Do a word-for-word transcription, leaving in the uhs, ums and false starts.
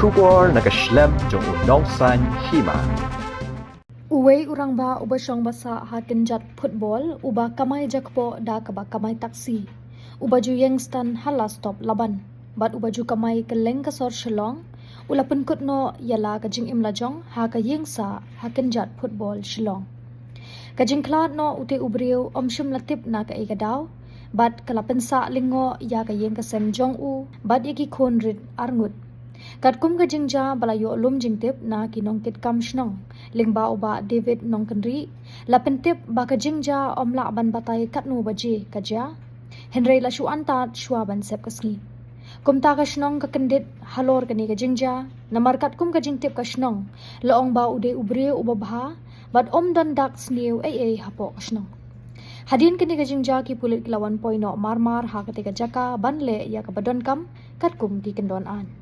Khubor na ka shlem jong u Nongsaiñ Hima. Uwei u rangbah uba shong ba sah ha kynjat football uba kamai jakpoh da kaba kamai taxi, uba ju ïeng stand ha la stop Laban bad uba ju kamai kylleng ka sor Shillong, u la pynkut noh ïa la ka jingim la jong ha ka ïing sah ha kynjat football Shillong. Ka jingkhlad noh u te u briew ym shym la tip na kaei ka daw bad ka la pynsah lyngngoh ïa ka ïing ka sem jong u bad ïa ki khun rit arngut. Katkum ka jingjia ba la ïoh lum jingtip na ki nongkitkam shnong, lyngba u Bah David Nongkynrih, la pyntip ba ka jingjia ym lah ban batai katno baje ka jia, hynrei la shu antad shuwa ban sep ka sngi. Kumta ka shnong ka kyndit halor kane ka jingjia, namar katkum ka jingtip ka shnong, la ong ba u dei u briew uba bha bad ym don dak sniew ei ei hapoh ka shnong. Hadien kane ka jingjia, ki pulit ki la wan poi noh mar mar ha kata ka jaka ban leh ïa kaba donkam katkum ki kyndon aiñ.